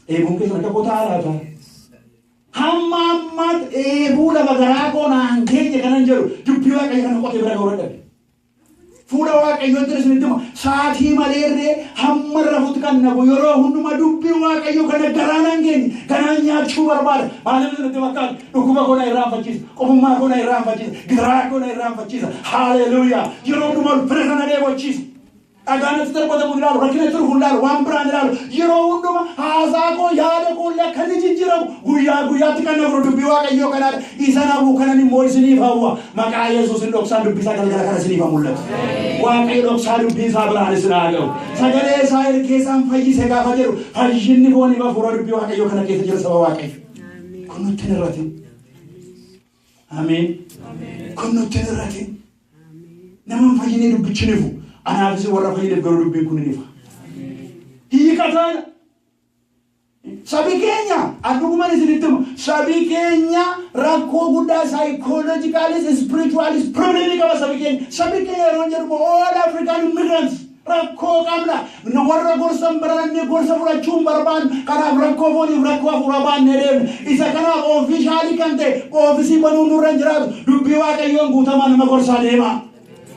Dheebuun keessan akka koo ta'aa laata? Hamma ammaatti dheebuu lafa garaa koo naan geenye kanan jedhu dubbii Waaqayyo kana qotee bira ga'uu dadhabe. Fuula Waaqayyootti isinitti hima. Saatii maleerree hamma rafutti kan nagu yeroo hundumaa dubbii Waaqayyoo kana garaa naan geenye kanaan nyaachuu barbaada. Maaliif isinitti fakkaata? Dhukkuba koo na irraanfachiisa. Qofummaa koo na irraanfachiisa. Gidiraa koo na irraanfachiisa. Haaleluuyaa! Yeroo hundumaa ulfina sana dheebochiisa. Dhagaan natti darbatamu hin ilaalu, rakkina itti dhufu hin ilaalu, waan biraan ilaalu. Yeroo hunduma haasaa koo yaada koo illee akka inni jijjiiramu guyyaa guyyaatti kan na godhu dubbii Waaqayyoo kanaadha. Isa hawwu kanan immoo isiniif hawwa. Maqaa Yesuusin dhoksaan dubbii isaa galgala kana isiniif haa mul'atu. Waaqayyo dhoksaa dubbii isaa biraan isin haa ga'u. Sagalee isaa ergee isaan fayyise gaafa jedhu fayyinni fooniif hafuura dubbii Waaqayyoo kana keessa jira saba Waaqayyo. Kun nutti hin irratin. Ameen. Kun nutti hin irratin. Nama hin fayyine dubbichi hin ifu. Anaafis warra fayyineef garuu dubbiin kun hin ifa. Hiikataadha. Sabi keenya an dhuguman isinitti hima. Sabi keenya rakkoo guddaa psychologically spiritually problem qaba sabi keenya. Sabi keenya yeroo jedhu all African immigrants rakkoo qabna. Nu warra gorsa hin baranne gorsa fudhachuu hin barbaannu. Kanaaf rakkoo fooniif rakkoo hafuuraa baannee deemna. Isa kanaaf officially kan ta'e oofisii banuun nurra hin jiraatu. Dubbii Waaqayyoon guutamaa nama gorsaa deemaa.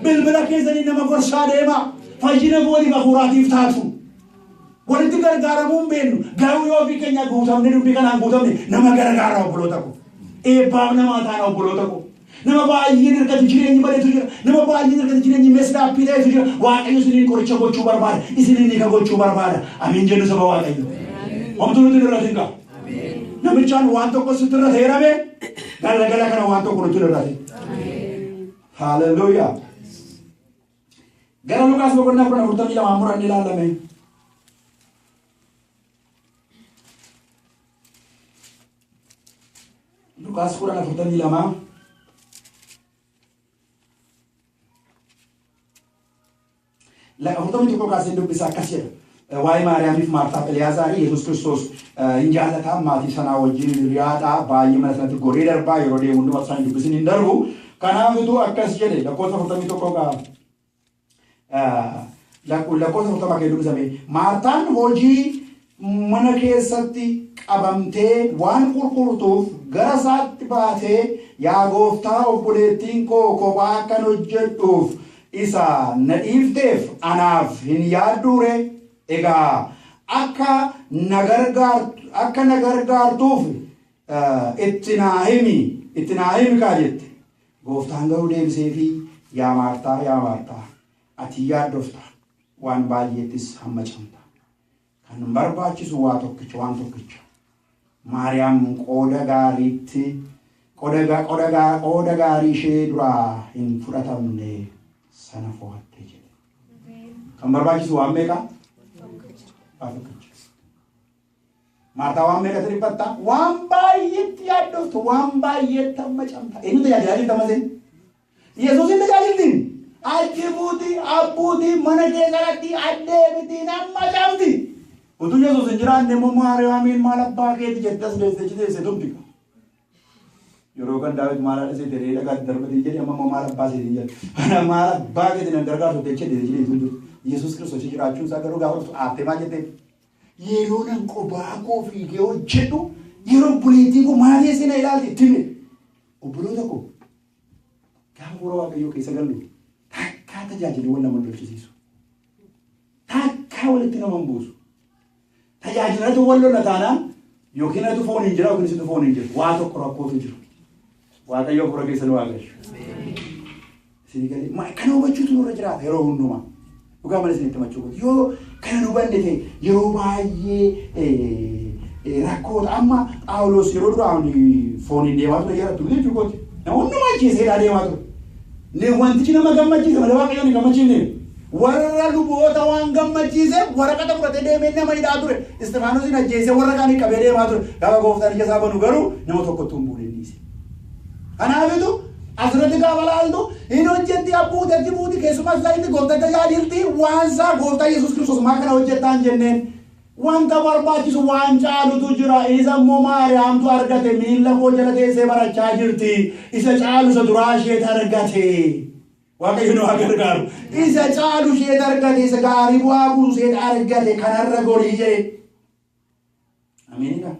Bilbila keessanii nama gorsaa deemaa. Fayyina fooniif hafuuraatiif taatu. Walitti gargaaramuu hin beeknu. Garuu yoo ofii keenya guutamne dubbii kanaan guutamne nama gargaara obboloota koo. Eebbaaf namaa taana obboloota koo. Nama baay'een harkatti jireenyi badetu jira. Nama baay'een harkatti jireenyi mesdaappii ta'etu jira. Waaqayyo isiniin qoricha gochuu barbaada. Isiniin hiika gochuu barbaada. Amiin jennu saba Waaqayyo. Homtuu nuti irratti hin qabu. Namichaan waan tokko sitti irra ta'eerame galagala kana waan tokko nutti irra ta'e. Haaleluyyaa. Gara Luqaas boqonnaa 10:42 murannee ilaalame. Luqaas 10:42. 41 kaasee dubbisa akkas jedha. Waa'ee Maariyaamiif Maartaaf Eliyaazaari Yesuus Kiristoos hin jaallata maatii sanaa wajjin hiriyaadha baay'ee mana sanatti goree darbaa yeroo deemu hundumaa isaan hin dubbisin hin darbu. Kanaafitu akkas jedhe lakkoofsa 41 gaa lakkoofsa 40 kee dubbisame. Maartaan hojii mana keessatti qabamtee waan qurqurtuuf gara isaatti baatee yaa gooftaa obboleettiin koo kophaa akkan hojjedhuuf isa na dhiifteef anaaf hin yaadduure egaa akka na akka na gargaartuuf itti naa himi itti naa himi kaa jette. Gooftaan garuu deebiseefii, Yaa Maartaa, yaa Maartaa, ati yaaddofta, waan baay'eettis hammacamta. Kan barbaachisu waa tokkicha, waan tokkicha. Maariyaam qooda gaariitti qooda qooda qooda gaarii ishee duraa hin fudhatamne sana fo'atte jedhe. Kan barbaachisu waan meeqa? Waa tokkicha. Maartaa waan meeqatti dhiphatta? Waan baay'eetti yaaddoftu, waan baay'eetti hammacamta. Eenyu tajaajilaa jirta maseen? Yesuusin tajaajilti. Achi buuti, abbuuti, mana keessatti addeemiti, hammacamti. Utuu Yesuus hin jiraanne immoo Maariyaamiin maal abbaa keeti jettee as deessee achi teessee tumti. Yeroo kan Daawit maal haadha seete re'ee dhagaatti darbatee jedhe amma immoo maal abbaa seetiin jedhe. Kana maal abbaa keeti nan gargaartu jecha deessee deessee jirtu. Yesuus Kiristoos jiraachuun isaa garuu gaafa dhuftu aartee maal jettee? Yeroo nan qobaa koo fiigee hojjedhu yeroo obboleettiin koo maal teessee na ilaalti itti hime. Obboloota koo gaafa fuula Waaqayyoo keessa gallu takkaa tajaajilli wal nama lolchisiisu. Takkaa walitti nama hin buusu. Tajaajilatu wal lola taanaan yookiin atu foon hin jira yookiin isitu foon hin jiru. Waa tokko rakkootu jira. Waaqayyo hafuura keessa nu haa galchu. Isinii galee kana hubachuutu nurra jiraata yeroo hundumaa. Dhugaa mana isinitti himachuu kooti. Yoo kana nu hubanne ta'e yeroo baay'ee rakkoota amma Phaawulos yeroo duraan fooniin deemaa ture jedhattu jechuu kooti. Nama hundumaa ajjeeseedhaa deemaa ture. Ne wantichi nama gammachiise malee Waaqayyoon hin gammachiifne. Warra luboota waan gammachiiseef waraqata fudhatee deemee nama hidhaa ture. Isxifaanosin ajjeesee warra kaanii qabee deemaa ture. Gaafa gooftaan ija isaa banu garuu nama tokkottuu hin buune hin dhiise. Kanaafitu asirratti gaafa laaltu hin hojjetti abbuuti achi buuti keessumaa isaatti gooftaa tajaajilti waan isaa gooftaa Yesuus Kiristoos maa kana hojjettaa hin jenneen. Wanta barbaachisu waan caalutu jira. Isa immoo Maariyaamtu argate miilla koo jala teessee barachaa jirti. Isa caalu isa duraa isheetu argate. Waaqayyo nu haa gargaaru. Isa caalu isheetu argate isa gaarii bu'aa buusu isheetu argate kanarra gorii jedhe. Ameenidha.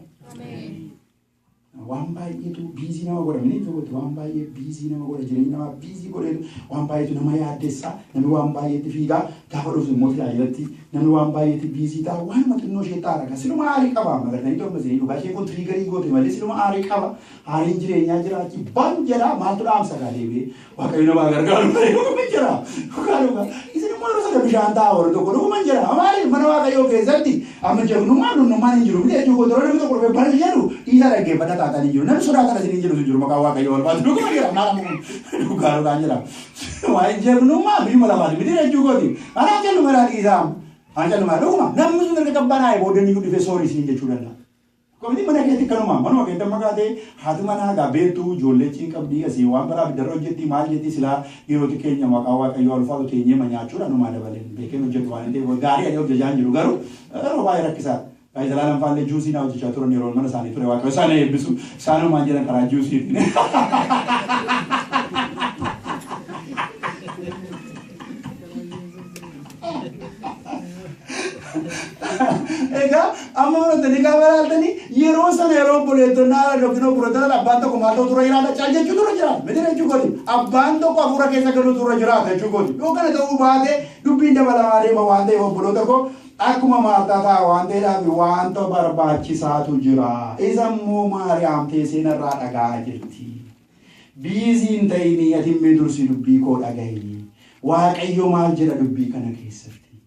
Waan baay'eetu busy nama godha. Mini tokkotti waan baay'ee busy nama godha. Jireenya namaa busy godheetu waan baay'eetu nama yaaddessa. Namni waan baay'eetti fiigaa. Gaafa dhufu immoo tajaajilatti namni waan baay'eetti busy ta'a. Waanuma xinnoo ishee ta'a. Siluma aarii qaba. Magartanii torba isinii dhugaa ishee kun trigger goote malee siluma aarii qaba. Aariin jireenyaa jiraachi ban jedha maaltu dhaamsa gaa deebi'ee. Waaqayyo namaa gargaaru malee dhuguma jira. Dhugaa dhugaa. Isin immoo yeroo sana bishaan ta'a warri tokko dhuguma jira. Maaliif mana Waaqayyoo keessatti amma jagnummaan dhunnummaan hin jiru. Miti jechuun yeroo namni tokko dhufee bal jedhu dhiisa dhaggeeffata taatan hin jiru. Namni sodaatan isin hin jiru hin jiru maqaa Waaqayyoo wal baatu dhuguma jira. Maal amma kun dhugaa dhugaan jira. Waa'ee jagnummaa biyyuma lafaati miti jechuu kooti. Anaan callumadhaa dhiisaa. Anaan callumadhaa dhuguma namni sun erga qabbanaa'e booda inni dhufee sorry isin jechuu danda'a. Komiti mana keetti kanuma manuma keetti amma kaatee haati manaa gaa beektu ijoollee ciin qabdii asii waan biraa biddarra hojjetti maal jetti silaa dhiiroti keenya maqaa Waaqayyoo alfaatu teenyee ma nyaachuudha numaa dabaleen beekeen hojjetu waan hin ta'eef gaarii ani of jajaan jiru garuu yeroo baay'ee rakkisaa. Baay'ee Zalaalam faallee juusii naa hojjechaa turan yeroo mana isaanii ture Waaqayyo isaan eebbisu isaanumaan jedhan karaa juusiitiin. Egaa amma fudhatanii gaafa ilaaltanii yeroo sana yeroo obboleettonni haala yookiin obboloota abbaan tokko maal ta'u turre jiraata caal jechuu turre jiraata miti jechuu kooti abbaan tokko hafuura keessa galuu turre jiraata jechuu kooti yoo kana ta'uu baate dubbiin dabalamaa deema waan ta'eef obboloota koo akkuma Maartaa ta'a waan ta'eedhaaf wanta barbaachisaatu jira. Isa immoo Maariyaam teessee narraa dhaga'aa jirti. Busy hin ta'inii ati immee dursii dubbii koo dhaga'i. Waaqayyo maal jedha dubbii kana keessatti?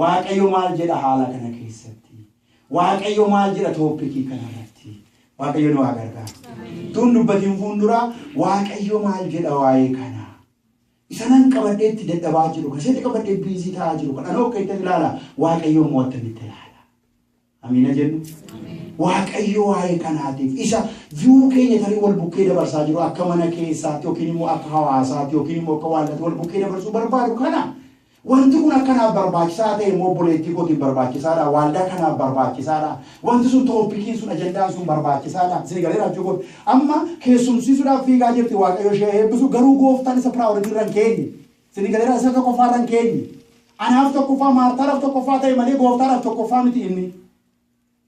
Waaqayyo maal jedha haala kana keessatti? Waaqayyo maal jedha topic kana irratti? Waaqayyo nu haa gargaaru. Tun dubbatiin fuulduraa Waaqayyo maal jedha waa'ee kanaa? Isa nan qabadhee itti dadhabaa jiru, kan isatti qabadhee busy ta'aa jiru, kan anoo akka itti ilaala, Waaqayyo immoo attamitti ilaala? Amiina jennu. Waaqayyo waa'ee kanaatiif isa view keenya tarii wal bukkee dabarsaa jiru akka mana keessaatti yookiin immoo akka hawaasaatti yookiin immoo akka waanatti wal bukkee dabarsuu barbaadu kana wanti kun akkanaaf barbaachisaa ta'e immoo obboleettii kootiif barbaachisaadha, waaldaa kanaaf barbaachisaadha, wanti sun topiciin sun ajandaan sun barbaachisaadha. Isin galeera jechuu kooti. Amma keessumsiisuudhaaf fiigaa jirti, Waaqayyo ishee eebbisu, garuu gooftaan isa priority irra hin keenye. Isin galeera, isa tokkoffaa irra hin keenye. Anaaf tokkoffaa, Maartaadhaaf tokkoffaa ta'e malee gooftaadhaaf tokkoffaa miti inni.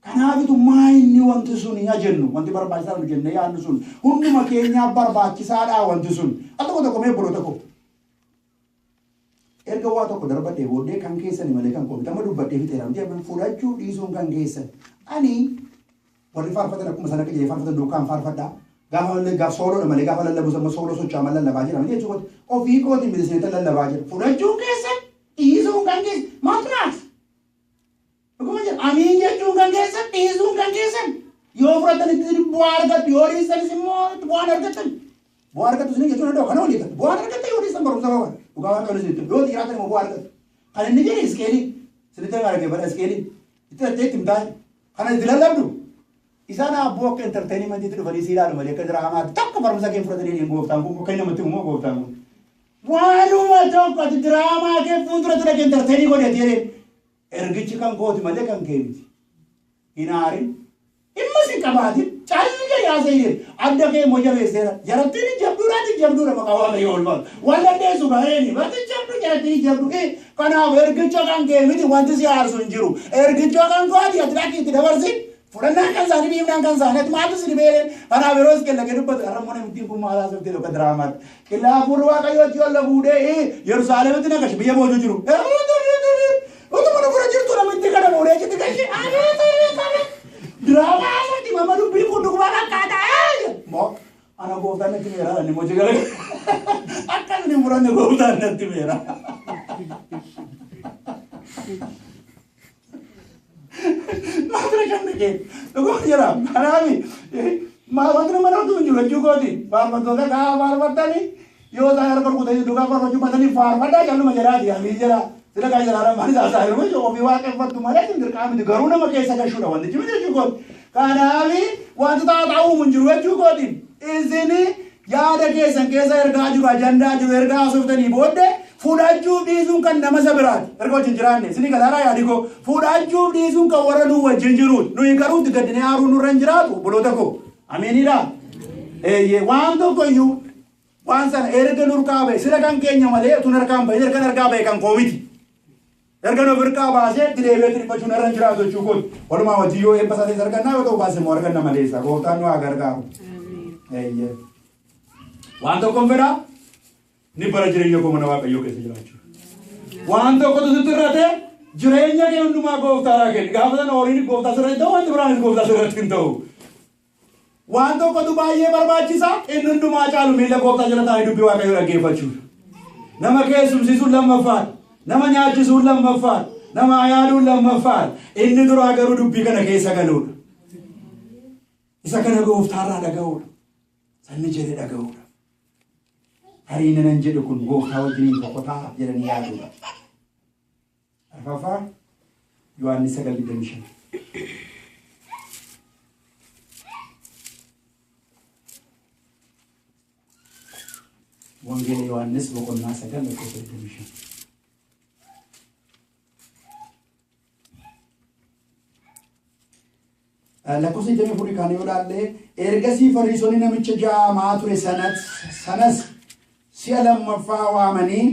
Kanaafitu maa inni wanti sun haa jennu, wanti barbaachisaadha nu jennee yaadnu sun hunduma keenyaaf barbaachisaadha wanti sun. Al tokko tokko mee obboloota koo. Erga waa tokko darbadhee booddee kan keessani malee kan koo miti. Amma dubbadhee fixeera miti, amma fudhachuu dhiisuun kan keessan. Ani warri faarfatan akkuma sana akka jedhee faarfatan duukaan faarfadhaa. Gaafa malee gaaf sooloodha malee gaafa lallabu sama sooloo socho'aa lallabaa jira miti jechuudha. Ofii kootiin miti isinitti lallabaa jira. Fudhachuun keessan, dhiisuun kan keessan, maaltu naaf? Dhuguma jedha. Amiin jechuun kan keessan, dhiisuun kan keessan. Yoo fudhatan itti bu'aa argattu, yoo dhiisanis immoo bu'aan argattan. Bu'aa argattu isin jechuun danda'u kana olii bu'aan argattan yoo dhiisan barumsa qaban. Dhugaa waan qabnu isinitti yoo jiraatan immoo bu'aa argattu. Kan inni jedhe Isqeelii. Isinitti argee Isqeelii. Itti dhattee itti himtaa. Kana itti lallabdu. Isaan abboo akka entertainmentiitti dhufanii si ilaalu malee akka diraamaatti tokko barumsa kee fudhatanii hin gooftaan kun akka inni namatti himu gooftaan kun. Waanuma tokko ati diraamaa kee fuulduratti dhaqee entertain godhate jedhee ergichi kan kooti malee kan kee miti. Hin aarin. Dhimma si qabaatin calli jedhee haasa'e jedhe. Adda kee immoo jabeesseera. Jarattiin hin jabduudha, ati hin jabduudha maqaa Waaqayyoo ol baatu. Waan dandeessu gareeni. Ati hin jabdu, jarattiin hin jabdu. Kanaaf ergicha kan kee miti wanti si aarsu hin jiru. Ergicha kan kooti ati dhaqii itti dabarsi. Fudhannaan kan isaanii, dhiibnaan kan isaanii, ati maaltu si dhibee? Kanaaf yeroo isin lagee dubbatu har'a immoo namittiin kun maal haasofte yookaan diraamaatti. Qillaa hafuurri Waaqayyoo achi ol fuudhee Yerusaalemitti na gashe biyya boojuu jiru. Utuma nu bira jirtu namitti kana fuudhee achitti gashe. Diraamaa haasofti mama dubbiin kun dhugumaa fakkaata. Moo ana gooftaan natti meera inni immoo jigala. Akka isin hin fudhanne gooftaan natti meera. Maafira kan dhaqee dhuguma jira. Kanaafi wanti nama dhowwatu hin jiru jechuu kooti. Faarfattoota kaa faarfattanii yoo isaan harka rukutanii duukaa faarfachuu baatanii faarfadhaa calluma jedhaati amii jedha. Sila kaa jedhaa lamaan isaa isaa yeroo jechuun ofii waaqeffattu malee isin dirqaa miti garuu nama keessa gashuudha wantichi miti jechuu kooti. Kanaafi wanti taataa uumu hin jiru jechuu kooti. Isin yaada keessan keessa ergaa jiru, ajandaa jiru ergaa haasoftanii booddee fudhachuuf dhiisuun kan nama isa biraati. Erga wajjin jiraanne isinii galaaraa yaadi koo fudhachuuf dhiisuun kan warra nu wajjin jiruuti. Nuyi garuu itti gaddinee aaruun nurra hin jiraatu obboloota koo. Amiinidha. Eeyyee waan tokko iyyuu waan sana erga nurkaa ba'e sila kan keenya malee utuu harkaan ba'e erga harkaa ba'e kan koo miti. Erga nu firqaa baasee itti deebi'ee dhiphachuun irra hin jiraatu jechuu kun walumaa wajjin yoo eebba isaa argannaa yoo ta'u baase immoo arganna maleessa. Gooftaan nu haa gargaaru. Eeyyee. Waan tokkoon fedhaa ni bara jireenya koo mana Waaqayyoo keessa jiraachuu. Waan tokkotu sitti irrate, jireenya kee hundumaa gooftaadhaa kenni. Gaafa sana horiin gooftaa sirratti ta'u, wanti biraanis gooftaa sirratti hin ta'u. Waan tokkotu baay'ee barbaachisa, inni hundumaa caalu miila gooftaa jala taa'ee dubbii Waaqayyoo dhaggeeffachuudha. Nama keessumsiisuun lammaffaadha. Nama nyaachisuun lammaffaadha. Nama yaaduun lammaffaadha. Inni duraa garuu dubbii kana keessa galuudha. Isa kana gooftaarraa dhaga'uudha. Sanni jedhe dhaga'uudha. Tarii nanan jedhu kun gooftaa wajjiniin tokko ta'a jedhanii yaaduudha. Arfaffaa, Yohaannis 9:25. Wangeela Yohaannis boqonnaa 9 lakkoofsa 25. Lakkoofsa 24 kan yoo ilaalle, ergasii Fariisonni namicha jaamaa ture sanas si'a lammaffaa waamanii,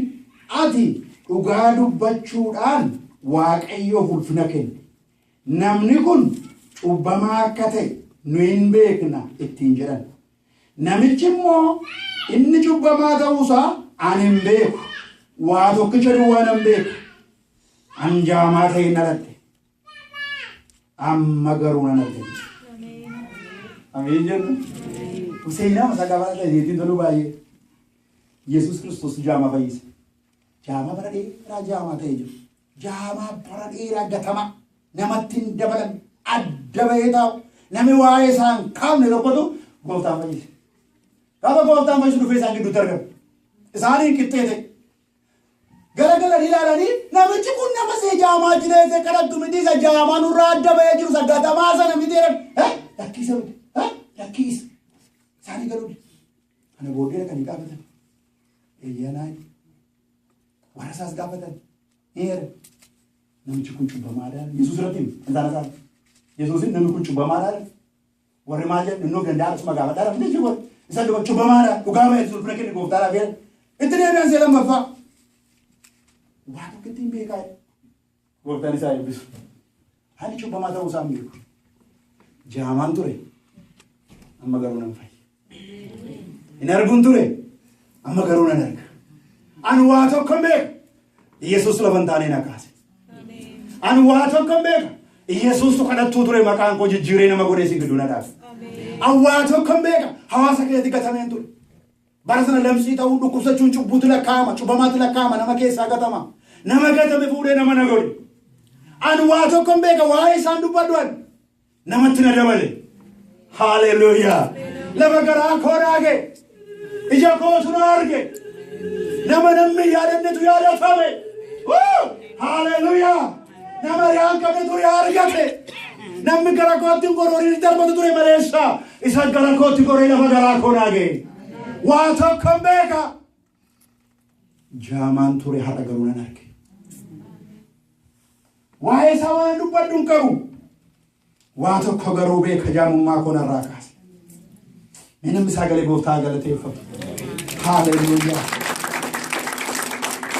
"Ati dhugaa dubbachuudhaan Waaqayyoof ulfina kenni. Namni kun cubbamaa akka ta'e nu hin beekna" ittiin jedhan. Namichi immoo, "Inni cubbamaa ta'uusaa ani hin beeku. Waa tokkicha duwwaa nan beeka. An jaamaa ta'een dhaladhe. Amma garuu nan arga" jedhe. Ameen jennu. Seenaa masaa gaafa ta'e ittiin toluu baay'ee. Yesuus Kiristoos jaamaa fayyise. Jaamaa bara dheeraa jaamaa ta'ee jiru. Jaamaa bara dheeraa gatamaa, namatti hin dabalamne, adda bahee taa'u, namni waa'ee isaa hin kaafne tokkotu gooftaan fayyise. Gaafa gooftaan fayyisu dhufee isaan gidduutti argame. Isaaniin qixxee ta'e. Garagalanii ilaalanii, "Namichi kun nama see jaamaa jireesse kadhattu miti, isa jaamaa nurraa adda bahee jiru, isa gatamaa sana miti" jedhan. "Lakkiisa miti. Lakkiisa." Isaanii galuu. Kana booddee dhaqanii gaafatan. "Eeyyanaa." Warra isaas gaafatan. Ni jedhan. "Namichi kun cubbamaadha." Yesuus irratti himi. Isaan isaan. Yesuusin, "Namni kun cubbamaadha." Warri maal jedhan? "Innoo danda'a, suma gaafadhaa." Namni jechuudha. Isa duba "Cubbamaadha. Dhugaa ba'e, ulfina kenni gooftaadhaaf" jedhan. Itti deebi'an si'a lammaffaa. "Waa tokko ittiin beekaa." Gooftaan isaa eebbisu. "Ani cubbamaa ta'uu isaa hin beeku. Jaamaan ture. Amma garuu nan fayya. Hin arguun ture. Amma garuu nan arga. Ani waa tokko hin beeku. Yesuus lafa hin taanee na kaase. Ani waa tokko hin beeka. Yesuustu kadhattuu ture, maqaan koo jijjiiree nama godhee si gidduu na dhaabe. Ani waa tokko hin beeka. Hawaasa keessatti gatameen ture. Bara sana lamsii ta'uu, dhukkubsachuun cubbuutu lakkaa'ama, cubbamaatti lakkaa'ama, nama keessaa gatama. Nama gatame fuudhee nama na godhe. Ani waa tokko hin beeka, waa'ee isaan dubbadhu ani. Namatti na dabale. Haaleluyyaa. Lafa garaa koo naage. Ija kootu na arge. Nama namni yaadannetu yaadatame. Wuu! Haaleluyyaa. Nama riyaan qabnetu riyaa argate. Namni gara kootti hin gororiin darbatu ture maleessa. Isa gara kootti goree lafa garaa koo naage. Waa tokko hin beeka. Jaamaan ture, har'a garuu nan arge. Waa'ee isaa waan dubbadhu hin qabu. Waa tokko garuu beeka, jaamummaa koo narraa kaase. Mee namni sagalee gooftaa galateeffatu. Haaleluyyaa.